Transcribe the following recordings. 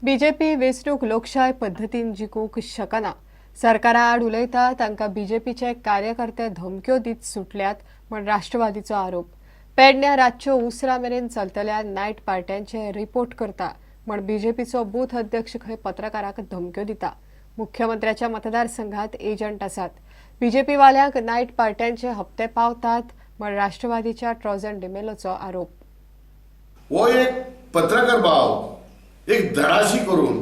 BJP वेंचणूक लोकशाय पद्दतीन जिखूंक शकना. सरकारा आड उलयता तांकां बीजेपीचे कार्यकर्ते धमक्यो दीत सुटल्यात म्हण राष्ट्रवादीचो आरोप. पेडण्या रातच्यो उसरां मेरेन चलतल्या नायट पार्ट्यांचे रिपोर्ट करता म्हण बीजेपीचो बूथ अध्यक्ष खंय पत्रकाराक धमक्यो दिता. मुख्यमंत्र्याच्या मतदारसंघात एजंट आसात. बीजेपीवाल्यांक नायट पार्ट्यांचे हप्ते पावतात म्हण राष्ट्रवादीच्या ट्रॉजन डिमेलोचो आरोप. हो एक पत्रकार भाव एक धडाशी करून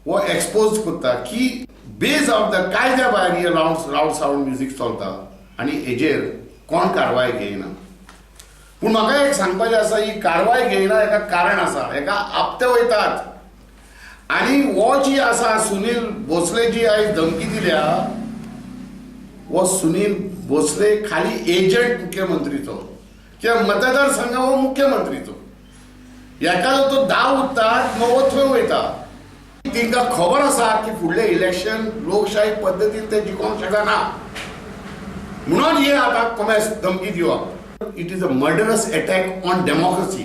हो एक्सपोज करता की बेज ऑफ the कायद्या भायर हे लावड लावड सावंड म्युजीक चलता आनी हेजेर कोण कारवाय घेयना. पूण म्हाका एक सांगपाचें आसा, ही कारवाय घेयना हेका कारण आसा, हेका आपते वयतात. आनी हो जी आसा सुनील भोसले जी आयज धमकी दिल्या, हो सुनील भोसले खाली एजंट मुख्यमंत्रीचो कित्याक मतदारसंघ हो मुख्यमंत्रीचो. हेका जर तो दाव उत्ता मग हो थंय वयता. तांकां खबर आसा की फुडलें इलेक्शन लोकशाही पद्दतीन ते जिखोवंक शकना म्हणून हे आतां कोमेस धमकी दिवप. It is a murderous attack on democracy.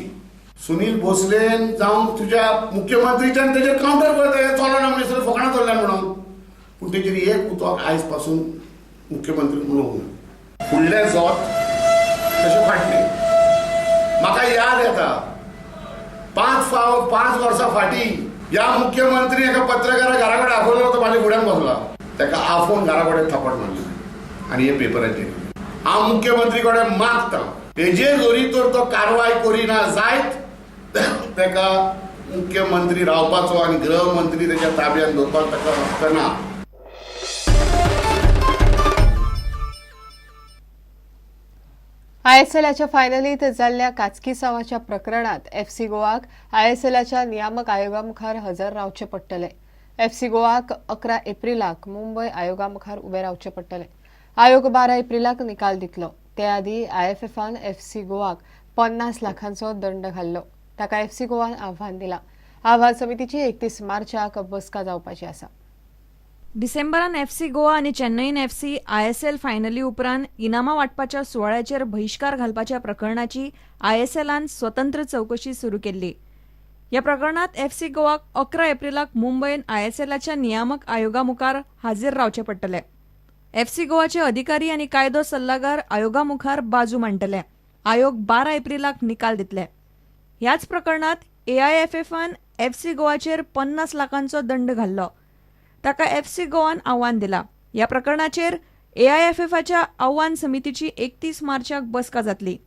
Sunil भोसलेन जावं तुज्या मुख्यमंत्रीच्यान तेजेर कावंटर करता, हें चलना म्हणून सगळें फकाणां चल्ल्या म्हणून. पूण तेजेर एक उतक आयज पासून मुख्यमंत्री उलोवंक ना. फुडलें जोत तशें फाटलें म्हाका याद येता 5 वर्सां फाटीं ह्या मुख्यमंत्री एका पत्रकारा घरा कडेन आफयलो, तो म्हाज्या फुड्यान बसला, ताका आफोवन घरा कडेन थापट मारली आनी हे पेपराचेर. हांव मुख्यमंत्री कडेन मागता हेजेर जरी तर तो कारवाय करिना जायत ताका मुख्यमंत्री रावपाचो आनी गृहमंत्री तेच्या ताब्यात दवरपाक ताका हक्क ना. आयएसएलाच्या फायनलीत जाल्ल्या काचकीसावाच्या प्रकरणात एफसी गोवाक आयएसएलाच्या नियामक आयोगा मुखार हजर रावचे पडटले. एफसी गोवाक 11 एप्रिलाक मुंबय आयोगा मुखार उबे रावचे पडटले. आयोग 12 एप्रिलाक निकाल दितलो. ते आदी आयएफएफान एफसी गोवाक 50 लाखांचो दंड घाल्लो. ताका एफसी गोवान आव्हान दिला. आव्हान समितीची 31 मार्चाक बसका जावपाची आसा. डिसेंबरान एफसी गोवा आनी चेन्नईन एफसी आयएसएल फायनली उपरांत इनामां वांटपाच्या सुवाळ्याचेर बहिश्कार घालपाच्या प्रकरणाची आयएसएलान स्वतंत्र चवकशी सुरू केल्ली. ह्या प्रकरणांत एफसी गोवाक 11 एप्रिलाक मुंबयन आयएसएलाच्या नियामक आयोगा मुखार हाजीर रावचे पडटले. एफसी गोवाचे अधिकारी आनी कायदो सल्लागार आयोगा मुखार बाजू मांडटले. आयोग 12 एप्रिलाक निकाल दितले. ह्याच प्रकरणांत एआयएफएफान एफसी गोवाचेर 50 लाखांचो दंड घाल्लो. ताका एफसी गोवान आव्हान दिला. ह्या प्रकरणाचेर एआयएफएफाच्या आव्हान समितीची 31 मार्चाक बसका जातली.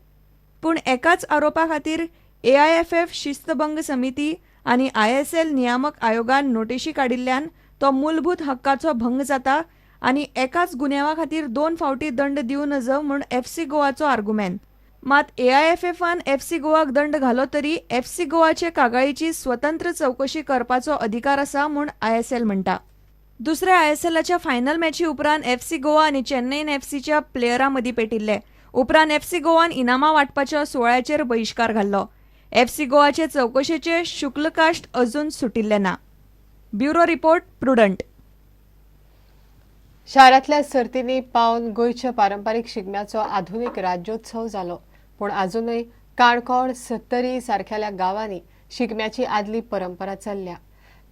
पूण एकाच आरोपा खातीर एआयएफएफ शिस्तभंग समिती आनी आयएसएल नियामक आयोगान नोटिशी काडिल्ल्यान तो मूलभूत हक्काचो भंग जाता आनी एकाच गुन्यांवा खातीर 2 फावटी दंड दिवं नज म्हूण एफसी गोवाचो आर्गुमेंत. मात एआयएफएफान एफसी गोवाक दंड घालो तरी एफसी गोवाचे कागाळीची स्वतंत्र चवकशी करपाचो अधिकार आसा म्हूण आयएसएल म्हणटा. दुसऱ्या आयएसएलाच्या फायनल मॅची उपरांत एफसी गोवा आनी चेन्नईन एफसीच्या प्लेयरां मदीं पेटिल्ले. उपरांत एफसी गोवान इनामां वांटपाच्या सुवाळ्याचेर बहिश्कार घाल्लो. एफसी गोवाचे चवकशेचे शुक्लकाश्ट अजून सुटिल्ले ना. Bureau report, Prudent. शारांतल्या सर्तींनी पावन गोंयच्या पारंपारीक शिगम्याचो आधुनीक राज्योत्सव जालो. पूण आजुनय काणकोण, सत्तरी सारखेल्या गांवांनी शिगम्याची आदली परंपरा चल्ल्या.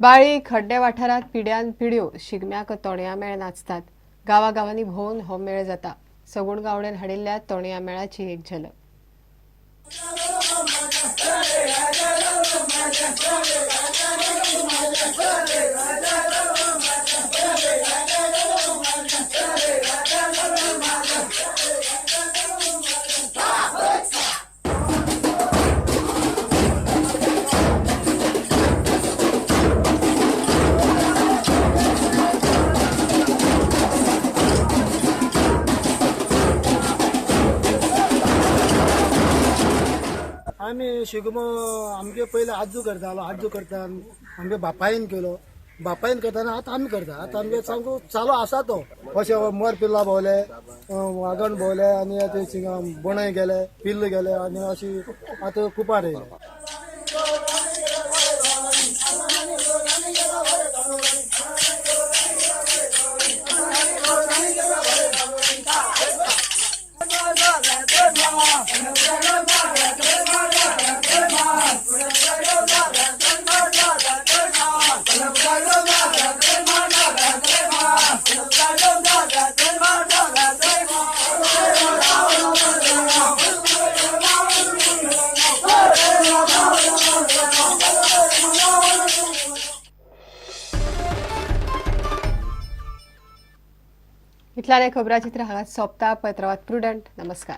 बाळी खड्डे वाठारांत पिड्यान पिड्यो शिगम्याक तोणया मेळ नाचतात. गांवागांवांनी भोंवन हो मेळ जाता. सगुण गावड्यान हाडिल्ल्या तोणया मेळाची एक झलक. आमी शिगमो आमगे पयले आजू करतालो, आजू करता आमगे बापायन केलो, बापायन करतना आतां आमी करता. आतां आमगे सामको चालू आसा तो. अशें मोर पिल्ला भोंवले, वागण भोंवले आनी आतां बोणय गेले, पिल्ल गेले आनी अशी आतां कुपार येयले. इतल्यान खबराचित्र हांगाच सोंपता. पत्रवात प्रुडंट. नमस्कार.